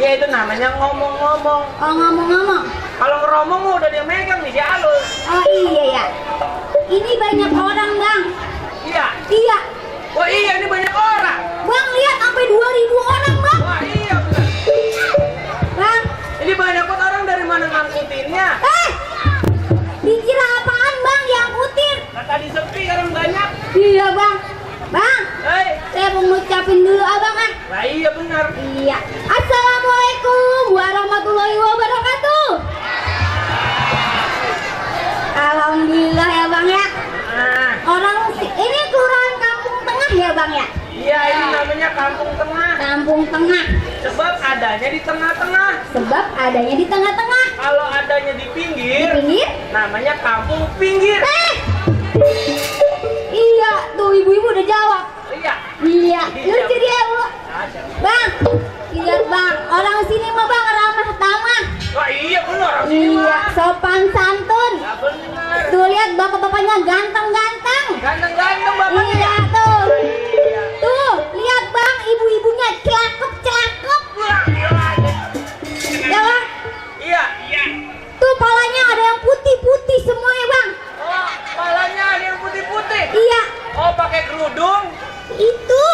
Ya itu namanya ngomong-ngomong. Oh, ngomong-ngomong. Kalau ngeromong udah dia megang nih, dia halus. Oh iya ya. Ini banyak orang bang. Iya. Iya. Wah iya, ini banyak orang. Bang lihat sampai 2.000 orang bang. Wah iya benar. Bang. Ini banyak orang, dari mana ngangkutinnya? Dikira apaan bang diangkutin? Nah, tadi sepi, sekarang banyak. Iya bang. Bang. Hei. Saya mau ngucapin dulu abang ah. Nah iya benar. Iya. Assalamualaikum warahmatullahi wabarakatuh. Alhamdulillah ya bang ya. Nah, Orang ini kelurahan Kampung Tengah ya bang ya. iya ini namanya Kampung Tengah. Kampung Tengah. Sebab adanya di tengah-tengah. Sebab adanya di tengah-tengah. Kalau adanya di Di pinggir, pinggir. namanya Kampung Pinggir. Iya, tuh ibu-ibu udah jawab. Iya. Iya, Iya. lucu dia bu. Bang, lihat bang, orang sini mah bang ramah tamah. Wah iya benar. Orang sini Iya, mah. sopan santun. Ya benar. Tuh lihat bapak-bapaknya ganteng-ganteng. Ganteng-ganteng bapaknya. Iya tuh. Iya. Tuh, lihat bang, ibu-ibunya cakep-cakep. Wah, gila. Ya bang, Iya. Iya. tuh palanya ada yang putih-putih semuanya bang. Oh, kepalanya ada yang putih-putih. Iya, Oh, pakai kerudung. itu.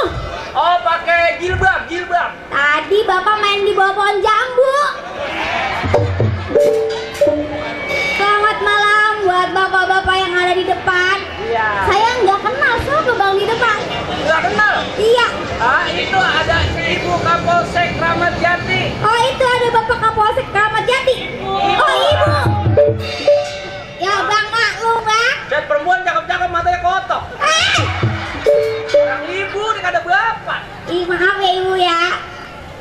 Oh, pakai jilbab. Tadi bapak main di bawah pohon jambu. Selamat malam buat bapak-bapak yang ada di depan. Iya. Saya nggak kenal siapa bang di depan. Nggak kenal. Iya. Ah, itu ada Ibu Kapolsek Kramat Jati. Oh itu ada bapak Kapolsek Kramat Jati. Oh ibu. Ya bang maklum bang. Dan perempuan cakep-cakep matanya kotok. Orang ibu nih ada bapak. Ih maaf ya ibu ya.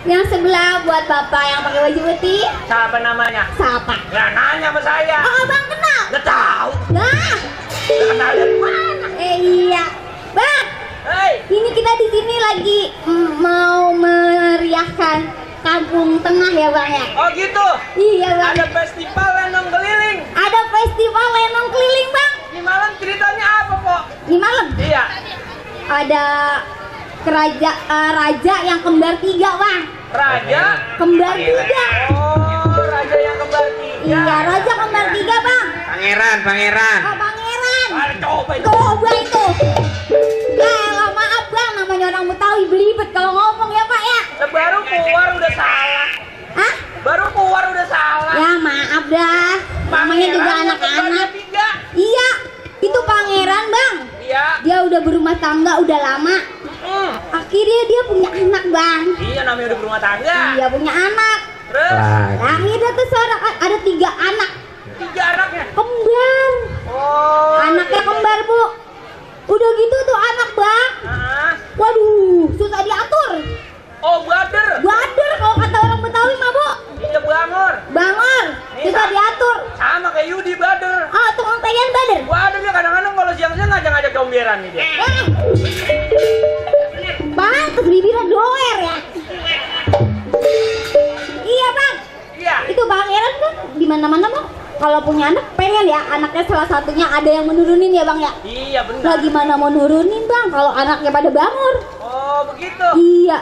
Yang sebelah buat bapak yang pakai baju putih. Siapa namanya? Siapa? Ya nanya sama saya. Oh bang kenal. Nggak tahu. Nah. Nggak kenal dari mana? Iya. Bang. Hei. Ini kita di sini lagi mau meriahkan Kampung Tengah ya bang ya. Oh gitu. Iya bang. Ada festival lenong keliling. Ada festival lenong keliling bang. Di malam ceritanya apa, Pok? Di malam Iya. ada raja yang kembar 3 bang. Raja. Kembar 3. Oh, raja yang kembar 3. Iya raja kembar 3 bang. Pangeran. Oh pangeran. Ayo coba itu. Coba itu. Ya maaf bang, namanya orang Betawi belibet kalau ngomong ya pak ya. Baru keluar udah salah. Hah? Baru keluar udah salah. Ya maaf dah. Namanya juga Pangeran yang anak-anak. kembarnya 3. Iya, itu pangeran bang. Iya. Dia udah berumah tangga udah lama. Akhirnya dia punya anak bang. Iya namanya udah berumah tangga. Iya punya anak. Terus Akhirnya tuh seorang ada 3 anak 3 anaknya. kembar. Oh. Anaknya kembar bu. Udah gitu tuh anak bang. Ah. Waduh, susah diatur. Oh, brother. Bader kalau kata orang Betawi mah bu. Iya bangor. Bangor, susah diatur. Sama kayak Yudi brother. Ah, tukang tayang bader. Waduh dia kadang-kadang kalau siang-siang ngajak-ngajak gomberan nih dia. Pantes bibirnya doer ya. Iya bang. Iya. Itu Bang Eren kan di mana-mana bang. Kalau punya anak pengen ya anaknya salah satunya ada yang menurunin ya bang ya. Iya benar. Lah gimana mau nurunin bang kalau anaknya pada bangor? Oh begitu. Iya.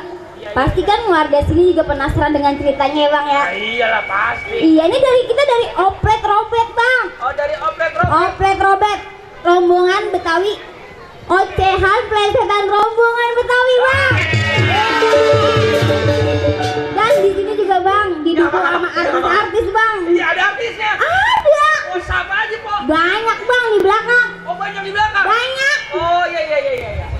Pasti kan warga sini juga penasaran dengan ceritanya ya bang ya. Nah, iyalah pasti. Iya ini kita dari Oplet Robet bang. Oh dari Oplet Rob. Oplet Robet rombongan Betawi. Ocehan plesetan rombongan Betawi bang. Dan di sini juga bang didukung sama artis-artis bang. Iya ada artisnya. Ada. Oh siapa aja po? Banyak bang di belakang. Oh banyak di belakang. Banyak. Oh iya.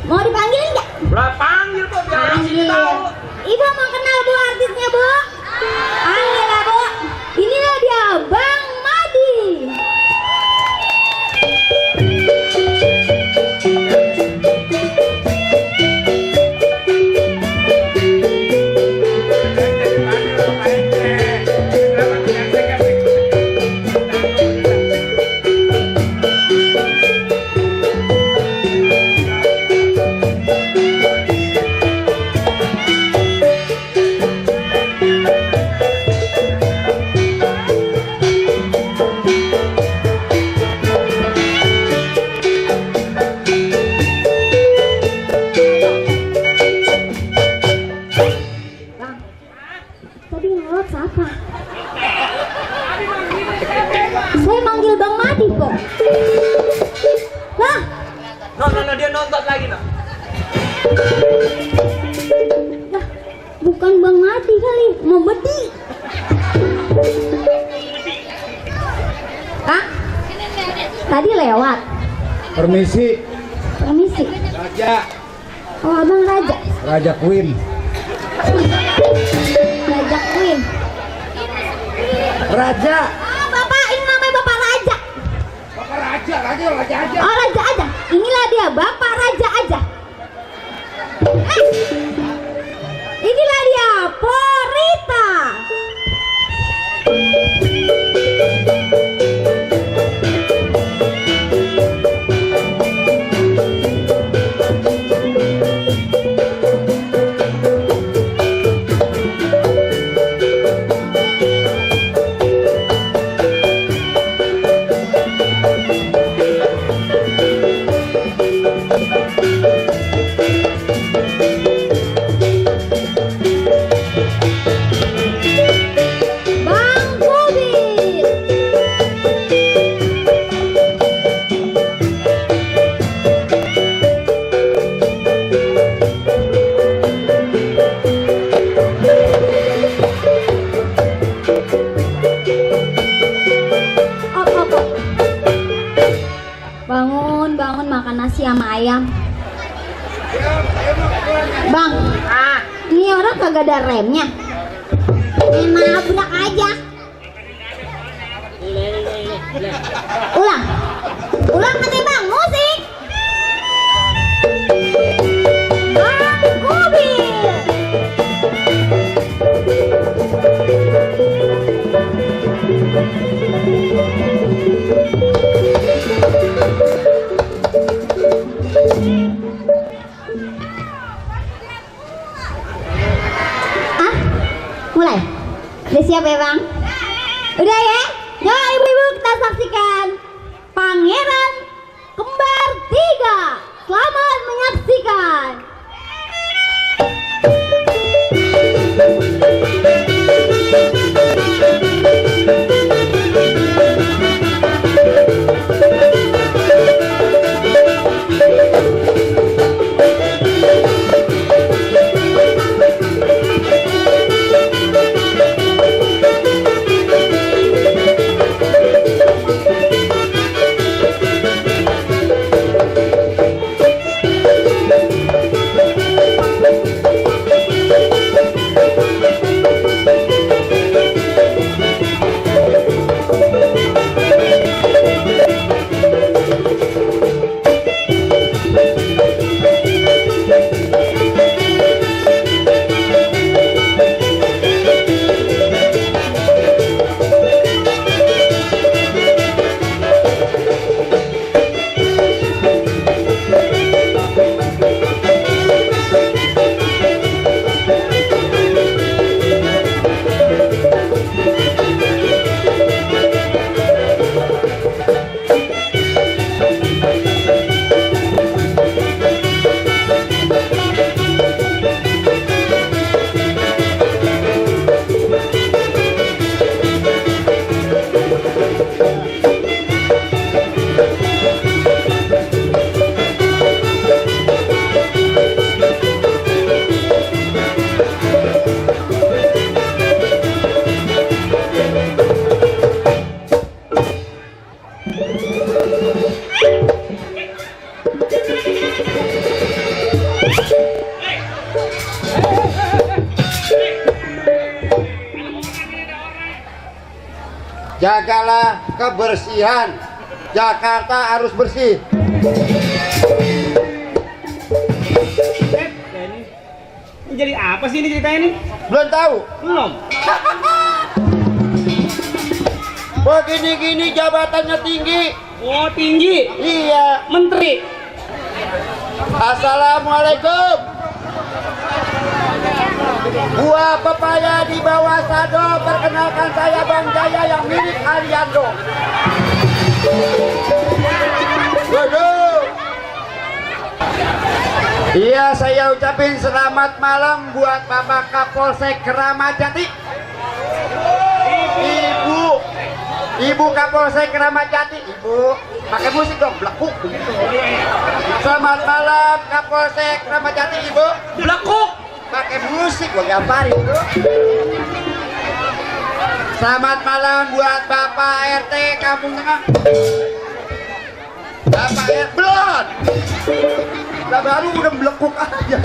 Mau dipanggilin nggak? Lah panggil po biar orang sini Panggil. tahu. Ibu mau kenal bu artisnya bu? Panggil lah bu. Inilah dia Bang Madi. memedi. Kak, tadi lewat. Permisi. Permisi. Raja. Oh, abang Raja. Raja Queen. Raja Queen. Raja. Ah, Bapak, ini namanya Bapak Raja. Bapak Raja, Raja aja. Oh, Raja aja. Inilah dia, Bapak Raja aja. Inilah dia, Porita. Bang Bobby. Op. Bangun, bangun makan nasi sama ayam. Bang, ini orang kagak ada remnya. Nabrak aja. Ulang nanti bang, musik. Bang Kubil. Mulai. Udah siap ya bang? Udah ya? Yuk ibu-ibu kita saksikan Pangeran Kembar 3. Selamat menyaksikan. Jagalah kebersihan. Jakarta harus bersih. Ini jadi apa sih ini ceritanya ini? Belum tahu. Belum. Begini-gini jabatannya tinggi. Oh tinggi. Iya. Menteri. Assalamualaikum. Buah pepaya di bawah sado. Perkenalkan saya Bang Jaya yang milik Aliando. Waduh. Iya, saya ucapin selamat malam buat Bapak Kapolsek Keramat Jati. Ibu Kapolsek Keramat Jati. Ibu, pakai musik dong, blekuk begitu. Selamat malam Kapolsek Keramat Jati, Ibu. Blekuk. pakai musik gua gambarin bro. Selamat malam buat Bapak RT Kampung Tengah. Bapak RT belum. Lah baru udah melekuk aja.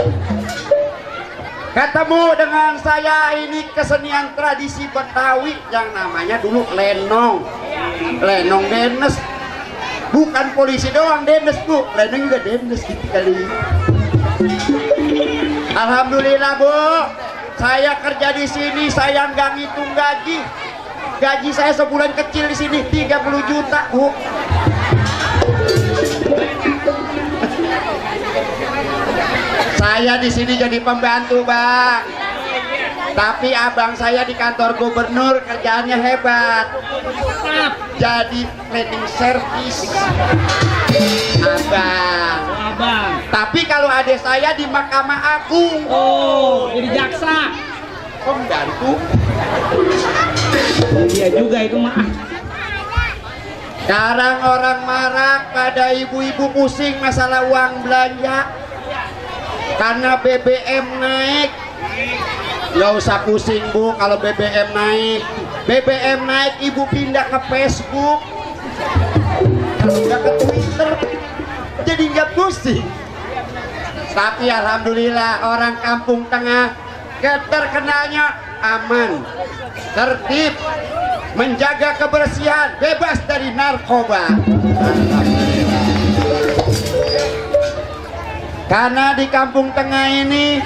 Ketemu dengan saya ini kesenian tradisi Betawi yang namanya dulu lenong. Lenong denes. Bukan polisi doang denes bu, lenong juga denes gitu kali. Alhamdulillah bu, saya kerja di sini, saya nggak ngitung gaji. Gaji saya sebulan kecil di sini 30 juta bu. Saya di sini jadi pembantu bang. Tapi abang saya di kantor gubernur kerjaannya hebat. Jadi cleaning service. Abang. Tapi kalau adik saya di Mahkamah Agung. Oh, jadi jaksa. Pembantu. Iya juga itu mah. Sekarang orang marah pada ibu-ibu pusing masalah uang belanja. Karena BBM naik. Nggak usah pusing bu kalau BBM naik. BBM naik ibu pindah ke Facebook. Kalau nggak ke Twitter jadi nggak pusing. Tapi alhamdulillah orang Kampung Tengah terkenalnya aman, tertib, menjaga kebersihan, bebas dari narkoba. Karena di Kampung Tengah ini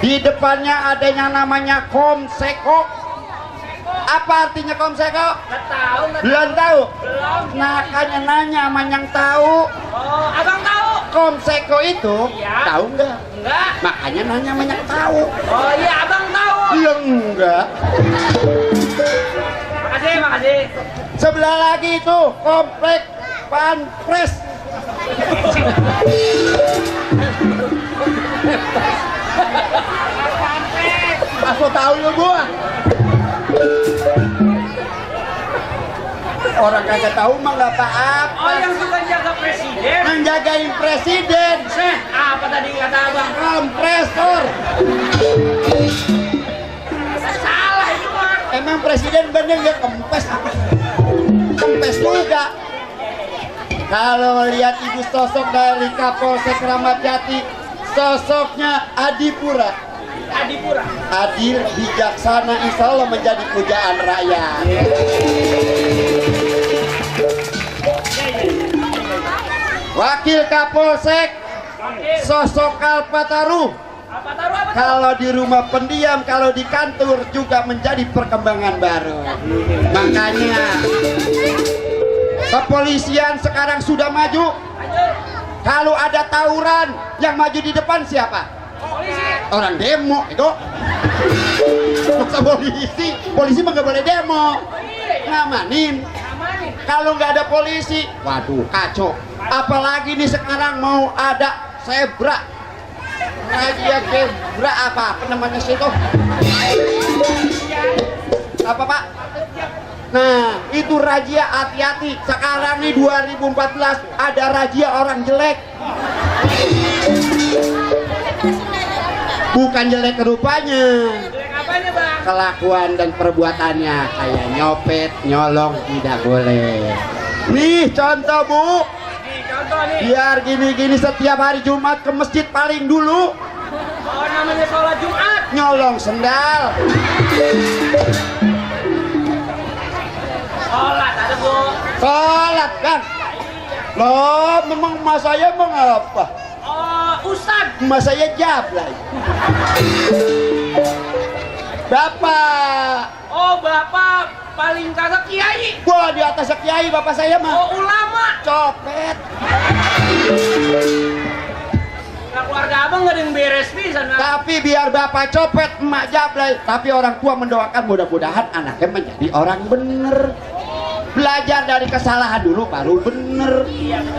di depannya ada yang namanya Komseko. Apa artinya Komseko? Nggak tahu. Belum tahu? Belum. Makanya nanya sama yang tahu. Oh, abang tahu? Komseko itu Iya. tahu nggak? Enggak. Makanya nanya sama yang tahu. Oh iya, abang tahu. Iya enggak. Makasih. Sebelah lagi itu komplek Panpres. Aku tahu lu gua. Orang kagak tahu mah nggak apa-apa. Oh, yang suka jaga presiden. Menjagain presiden. Apa tadi kata abang? Kompresor. Salah itu mah. Emang presiden bener nggak kempes? Kempes juga. Kalau lihat ibu sosok dari Kapolsek Kramat Jati, sosoknya Adipura. Adil, bijaksana, insya Allah menjadi pujaan rakyat. Wakil Kapolsek, sosok Kalpataru. Kalau di rumah pendiam, kalau di kantor juga menjadi perkembangan baru. Makanya kepolisian sekarang sudah maju. Kalau ada tawuran, yang maju di depan siapa? Orang demo itu. Masa polisi mah nggak boleh demo. Ngamanin. Kalau nggak ada polisi, waduh kacau. Apalagi nih sekarang mau ada zebra. Razia zebra apa namanya sih itu? Apa pak? Nah itu razia, hati-hati. Sekarang nih 2014 ada razia orang jelek. Bukan jelek rupanya. Jelek apanya bang? Kelakuan dan perbuatannya kayak nyopet, nyolong tidak boleh. Nih contoh bu. Nih contoh nih. Biar gini-gini setiap hari Jumat ke masjid paling dulu. Oh namanya sholat Jumat. Nyolong sendal. Sholat ada bu. Sholat kan. Loh memang emak saya mengapa? Oh Ustad. Emak saya jablay. Bapak. Oh bapak paling kagak kiai. Wah di atas kiai bapak saya mah. Oh ulama. Copet. Nah keluarga abang nggak ada yang beres bisa. Tapi biar bapak copet, emak jablay. Tapi orang tua mendoakan mudah-mudahan anaknya menjadi orang bener. Belajar dari kesalahan dulu baru bener.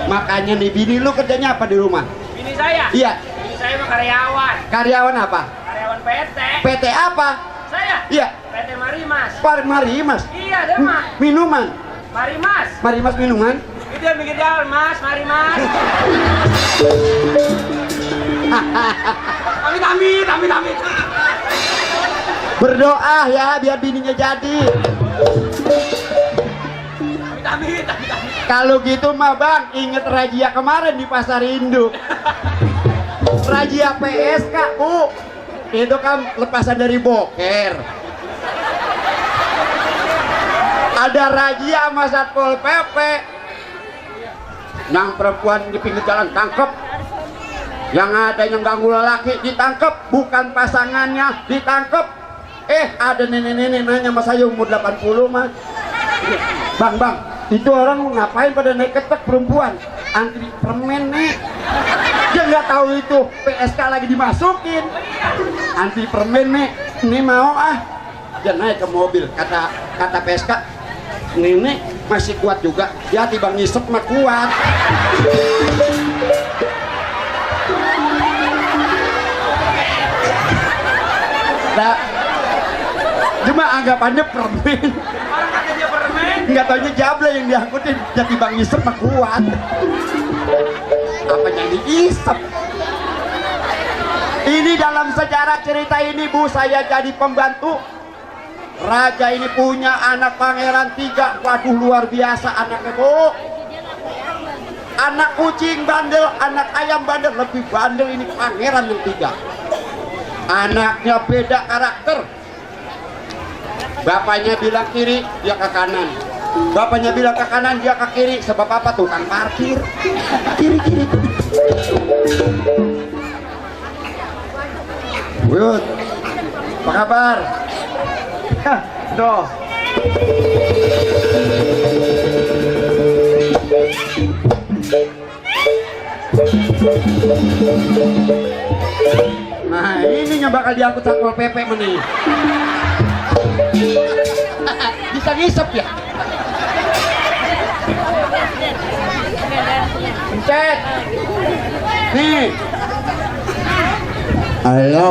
Makanya nih bini lu kerjanya apa di rumah? Bini saya? Iya. Bini saya mah karyawan. Karyawan apa? Karyawan PT. PT apa? Saya? Iya. PT Marimas. Marimas. Iya deh mah. Minuman. Marimas. Marimas minuman. Itu yang bikin jalan mas, Marimas. Amit. Berdoa ya biar bininya jadi. Amit. Kalau gitu mah bang, inget razia kemarin di pasar induk. Razia PSK bu, itu kan lepasan dari boker. Ada razia sama satpol pp. Yang perempuan di pinggir jalan tangkep, yang ada yang ganggu lelaki ditangkep, bukan pasangannya ditangkep. Ada nenek-nenek nanya sama saya umur 80 mas, bang, itu orang ngapain pada naik ketek perempuan? Antri permen nih. Dia nggak tahu itu PSK lagi dimasukin. Antri permen nih, ini mau dia naik ke mobil. Kata PSK, nenek masih kuat juga. Ya tiba ngisep mah kuat. Nah, cuma anggapannya permen. Orang kata dia permen. Nggak taunya jable yang diangkutin. Jadi bang ngisep mah kuat. Apa yang diisep? Ini dalam sejarah cerita ini bu, saya jadi pembantu. Raja ini punya anak pangeran 3. Waduh luar biasa anaknya bu. Anak kucing bandel, anak ayam bandel. Lebih bandel ini pangeran yang 3. Anaknya beda karakter. Bapaknya bilang kiri, dia ke kanan. Bapaknya bilang ke kanan, dia ke kiri. Sebab apa? Tukang parkir. Kiri. Buyut, apa kabar? Doh. Nah, ini yang bakal diangkut satpol PP nih. Bisa ngisep ya? Pencet. Nih. Halo.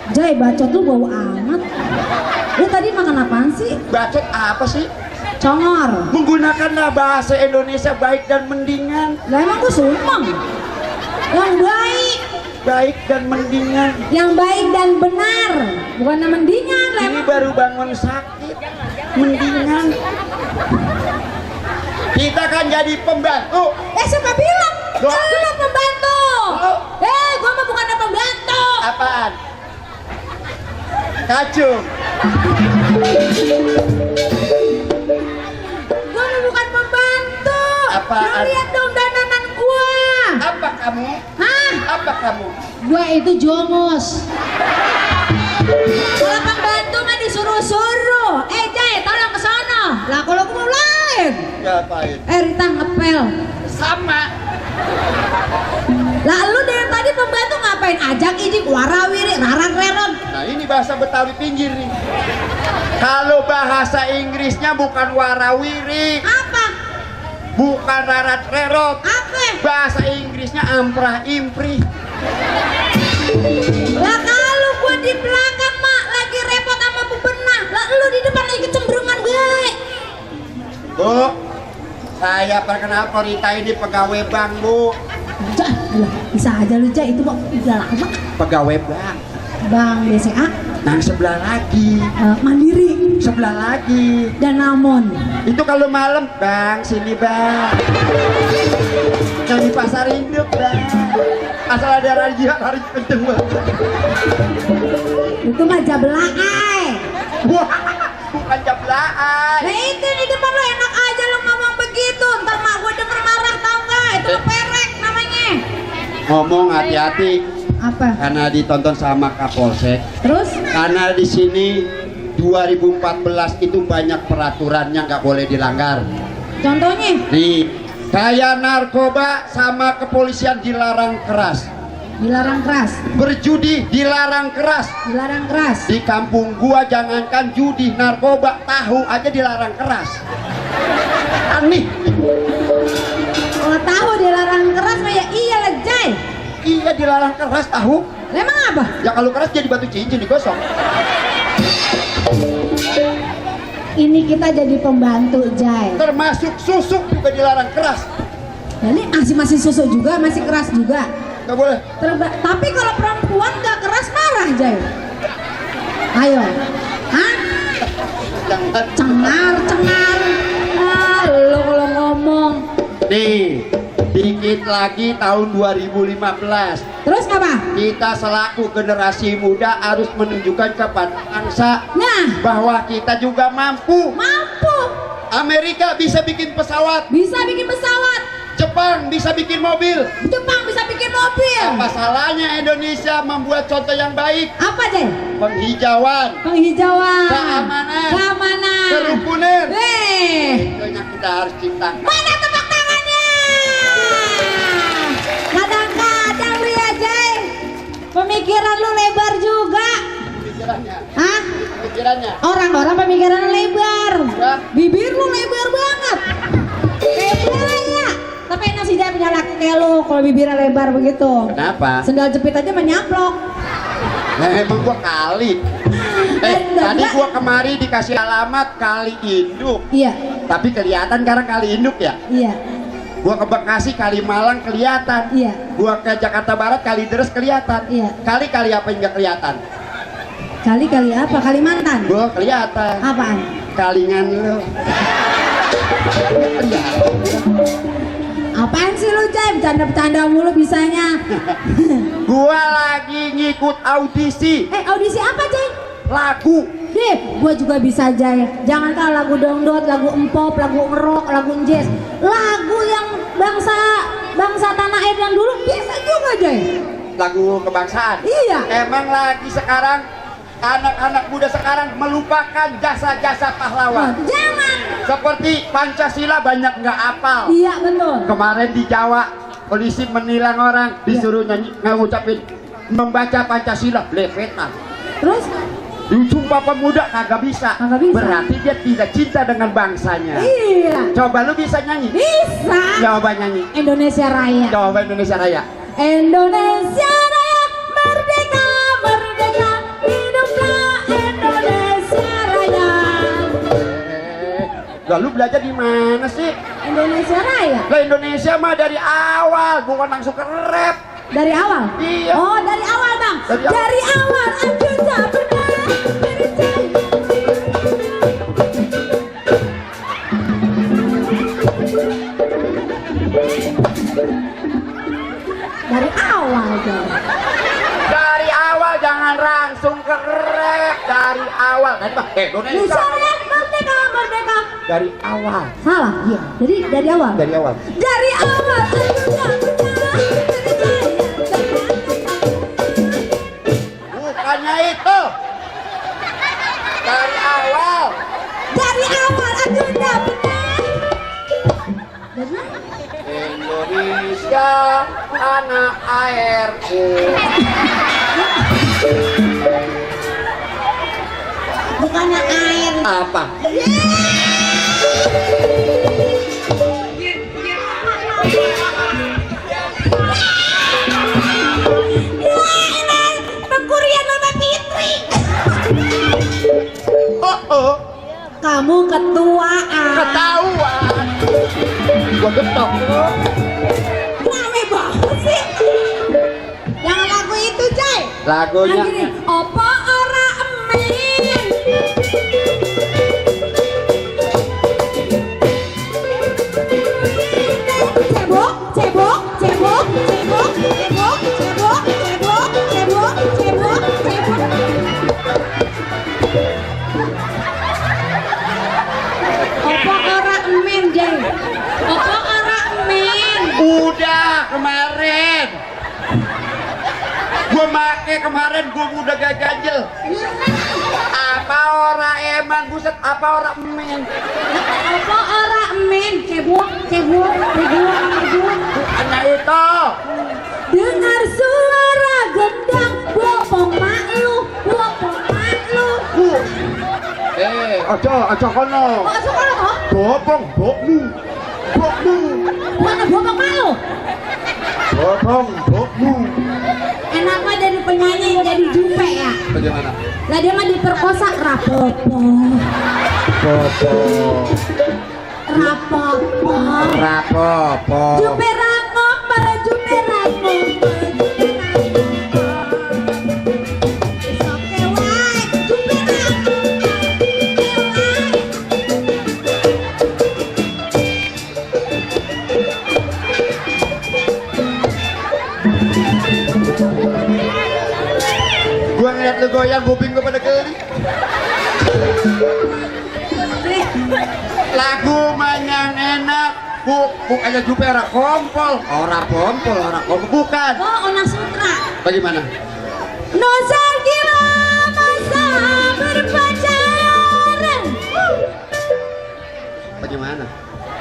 Jai, bacot lu bau amat. Lu tadi makan apaan sih? Bacot apa sih? Congor. Menggunakanlah bahasa Indonesia baik dan mendingan. Lah emang gua sumpah. Yang baik. Baik dan mendingan. Yang baik dan benar. Bukan mendingan. Lah Ini emang. baru bangun sakit. Mendingan. Kita kan jadi pembantu. Siapa bilang? Loh. Lu pembantu. Loh. Gua mah bukan pembantu. Apaan? Kacung. Gua mah bukan pembantu. Apaan? Lu lihat dong dananan gua. Apa kamu? Hah? Apa kamu? Gua itu jomos. Kalau pembantu mah disuruh-suruh. Jai, tolong ke sono. Lah kalau gua mau lain. Ngapain? Rita ngepel. Sama. Lah lu dari tadi pembantu ngapain? Ajak ijik, warawiri, raran-reron. Nah ini bahasa Betawi pinggir nih. Kalau bahasa Inggrisnya bukan warawiri, Apa? bukan rarat rerot. Apa? Bahasa Inggrisnya amprah impri. Lah kalau gua di belakang mak lagi repot sama bebenah. Lah lu di depan lagi kecembrungan gue. Bu, saya perkenalkan Rita ini pegawai bank bu. Jah, bisa aja lu Jah, itu kok udah lama. Pegawai bank. Bang BCA, Nah sebelah lagi, Mandiri, sebelah lagi. dan Namon. Itu kalau malam bang, sini bang. Yang di pasar induk bang. Asal ada razia lari kenceng banget. Itu mah jablaai. Wah, bukan jablaan. Nah itu di depan lu enak aja lu ngomong begitu. Ntar mak gua denger marah tau gak? Itu perek namanya. Ngomong hati-hati Apa? karena ditonton sama Kapolsek. Terus? Karena di sini 2014 itu banyak peraturannya nggak boleh dilanggar. Contohnya? Nih, kayak narkoba sama kepolisian dilarang keras. Dilarang keras. Berjudi dilarang keras. Dilarang keras. Di kampung gua jangankan judi, narkoba, tahu aja dilarang keras. Aneh. Kalau tahu dilarang keras mah ya iyalah Jai. Iya dilarang keras tahu. Lah emang apa? Ya kalau keras jadi batu cincin digosok. Ini kita jadi pembantu Jai. Termasuk susuk juga dilarang keras. Nah, ini masih susu juga, masih keras juga. nggak boleh. Tapi kalau perempuan nggak keras marah, Jay. Ayo. Hah? Jangan. Cengar. Lo kalau ngomong. Nih, dikit lagi tahun 2015. Terus apa? Kita selaku generasi muda harus menunjukkan kepada bangsa Nah, bahwa kita juga mampu. mampu. Amerika bisa bikin pesawat, Bisa bikin pesawat. Jepang bisa bikin mobil. Jepang bisa bikin mobil. Apa salahnya Indonesia membuat contoh yang baik? Apa, Jay? Penghijauan, Penghijauan. keamanan, kerukunan. Weh. Itu yang kita harus ciptakan. Mana tepuk tangannya? Kadang-kadang lu ya, Jay. Pemikiran lu lebar juga. Pikirannya, Hah? pikirannya. Orang-orang pemikiran lebar. Ya. Bibir lu lebar banget. Kayak buaya. Tapi enak sih dia punya laki kayak lu kalau bibirnya lebar begitu. Kenapa? Sendal jepit aja menyaplok. Nah, emang gua kali. Tadi gua kemari dikasih alamat Kali Induk. Iya, Tapi kelihatan sekarang Kali Induk ya. iya, Gua ke Bekasi Kali Malang kelihatan. iya. Gua ke Jakarta Barat Kali Deres kelihatan. Iya. Kali apa yang nggak kelihatan? Kali apa? Kalimantan? Gua kelihatan. Apaan? Kalingan lu. Apaan sih lu, Jay? Bercanda-bercanda mulu bisanya. Gua lagi ngikut audisi Audisi apa, Jay? lagu. Deh, gua juga bisa, Jay. Jangan kan lagu dangdut, lagu empop, lagu rock, lagu jazz. Lagu yang bangsa tanah air yang dulu bisa juga, Jay. Lagu kebangsaan. Iya. Emang lagi sekarang anak-anak muda sekarang melupakan jasa-jasa pahlawan. Jangan. Seperti Pancasila banyak nggak apal. Iya, betul. Kemarin di Jawa polisi menilang orang disuruh nyanyi ngucapin membaca Pancasila blepetan. Terus Sumpah Pemuda kagak bisa. Kagak bisa. Berarti dia tidak cinta dengan bangsanya. iya. Coba lu bisa nyanyi? Bisa. Coba nyanyi. Indonesia Raya. Coba Indonesia Raya. Indonesia Raya merdeka, merdeka, hiduplah Indonesia Raya. Lalu belajar di mana sih? Indonesia Raya. Lah Indonesia mah dari awal, bukan langsung ke rap. Dari awal? Iya. Oh, dari awal, Bang. Dari awal awal. aku tak pernah dari awal, Bang. Dari awal jangan langsung ke rap. Dari awal. Indonesia. Indonesia Raya merdeka, merdeka. Dari awal. Salah? Iya. Jadi dari awal? Dari awal. Dari awal aku tak pernah Bukannya itu. Dari awal. Dari awal aku tak pernah. Indonesia tanah airku. Bukannya air. Apa? Pengkurian Mama Fitri. Oh, Kamu ketuaan. ketahuan. Gua getok. Rame banget sih. Jangan lagu itu, Jay. Lagunya. Lagi nih. Opo ora emin. Cebok, cebok, cebok, cebok, cebok, cebok, cebok, cebok, cebok, cebok. Opo ora emin, Jay. Opo ora emin. Udah kemarin. Gua make kemarin gua udah gak ganjel. Apa ora eman buset, apa ora emen. Apa ora emin? Cebok, cebok, cebok, cebok. Hanya itu. Dengar suara gendang, bopong mak lu, bopong mak lu. Ojo kono. Oh, sekolah kok? Bopong, bokmu. Bokmu. Mana bopong mak lu? Bopong, bokmu. Enak mah jadi penyanyi, jadi jupe ya. Bagaimana? Lah dia mah diperkosa rapopo. Bopong. Rapopo. Rapopo. Jupe rangkop, para jupe rangkop. Lagu manyang enak. Bukannya juga orang kompol. Orang kompol, bukan. Oh, Ona Sutra. Bagaimana? Nusa gila masa berpacaran. Bagaimana?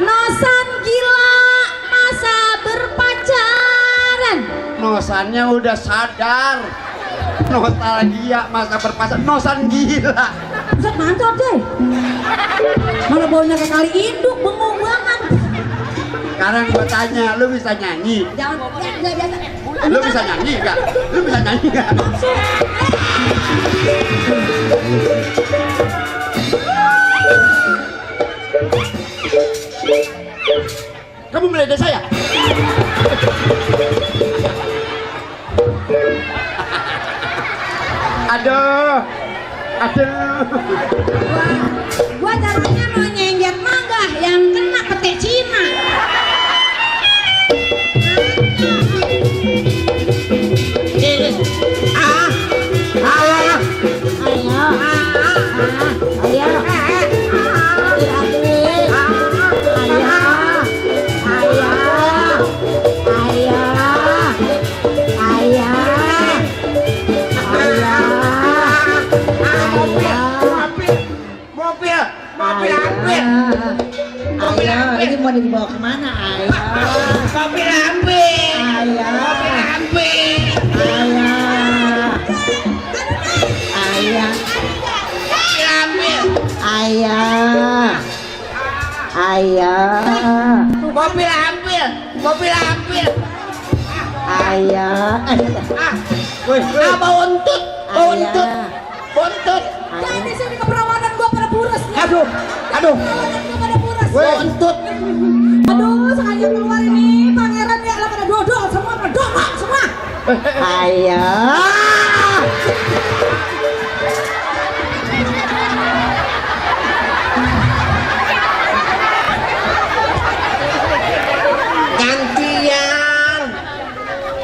Nosan gila masa berpacaran. Nosannya udah sadar. Nostalgia masa berpacaran. Nosan gila. Buset mantap deh. Mana baunya kayak kali induk, bengong banget. Sekarang gua tanya, lu bisa nyanyi? Jangan biasa. Lu bisa nyanyi nggak? Lu bisa nyanyi nggak? Kamu meledek saya? Aduh, Gua caranya mau nyengget mangga yang kena petek Cina. Ini mau dibawa kemana, ayah? Mobil ambil. Ayah. Mobil ambil. Ayah. Ayah. Mobil ambil. Ayah. Ayah. Mobil ambil. Mobil ambil. Ayah. Bau untut. Bau untut. Buntut. Jangan di sini keperawanan gua pada buras nih. aduh. Keperawanan gua pada buras. Buntut. Aduh, sekali keluar ini pangeran ya lah pada dodol semua, pada dongak semua. Ayah.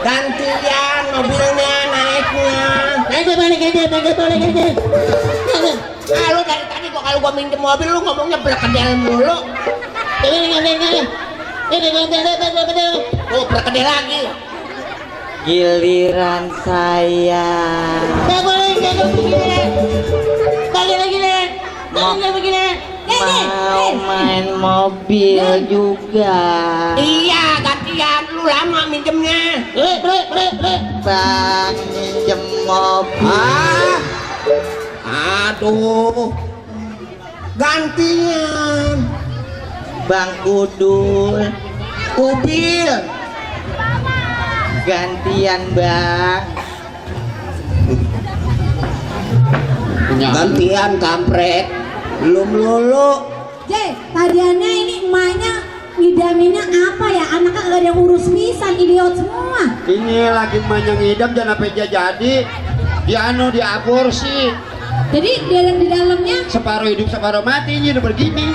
Gantian mobilnya naiknya. Naik. Ah, lu dari tadi kok kalau gua minjem mobil lu ngomongnya berkedel mulu. Oh, berkedel lagi. Giliran saya. Mau main mobil juga. Iya, gantian lu lama minjemnya. Bang minjem mobil. Aduh. Gantian. Bang Kudul. Mobil. Gantian bang. Gantian kampret. Belum lulu. Jay, tadiannya ini emaknya ngidaminnya apa ya? Anaknya gak ada yang urus pisan, idiot semua. Ini lagi manyang idam jangan sampai dia jadi. Diaborsi. Jadi di dalamnya Separuh hidup separuh mati ini udah begini.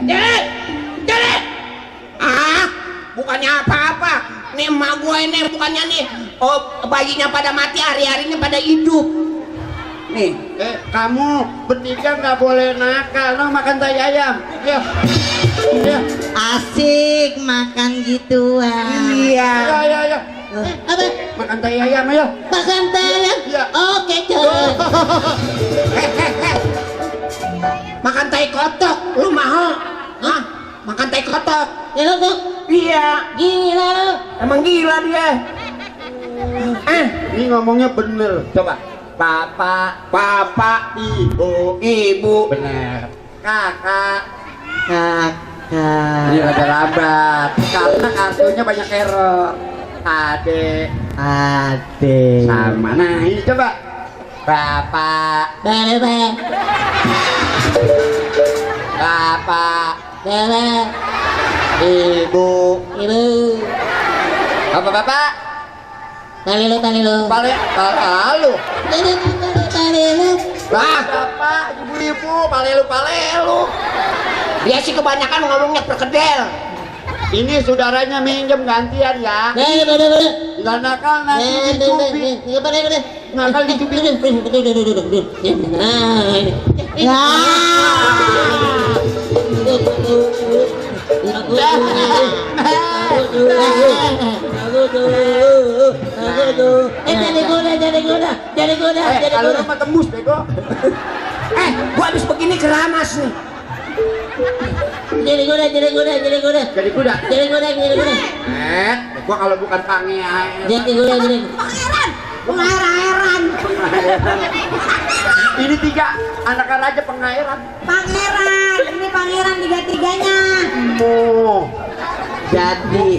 Jadi. Bukannya apa-apa. Nih emak gue ini bukannya nih. Oh, bayinya pada mati, hari-harinya pada hidup. Nih. Kamu bertiga nggak boleh nakal. No, makan tai ayam. Ayo. Ayo. Asik makan gituan. Iya. Ayo. Apa? Makan tai ayam ayo. Makan ayam? Iya. Oke coy. Makan tai kotok, lu mau? Hah? Makan tai kotok? Ya lo kok Iya. gila lo. Emang gila dia. Ini ngomongnya bener. Coba. Papa, ibu. Bener. Kakak. Ini Kakak. rada lambat. Karena kartunya banyak error. Adek. Sama. Nah ini coba. Bapak. Bebe. Bapak. Bebe. Ibu. Ibu. Bapak. Tali lo. Lalu. Tali lo. Bapak, ibu-ibu, palelu. Dia sih kebanyakan ngomongnya perkedel. Ini saudaranya minjem gantian ya. Bebe. Nggak nakal nanti dicubi. Ngakal dicubit. Ya. Kalau lu mah tembus bego. Gua habis begini keramas nih. Jadi kuda. Jadi kuda. Gua kalau bukan pangeran. Jadi kuda. Pangeran. Ini 3 anak raja pengairan. Pangeran. Ini pangeran tiga-tiganya. Mo. Jadi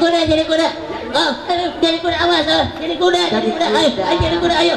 kuda. Oh, jadi kuda awas. Jadi kuda. Ayo, jadi kuda ayo.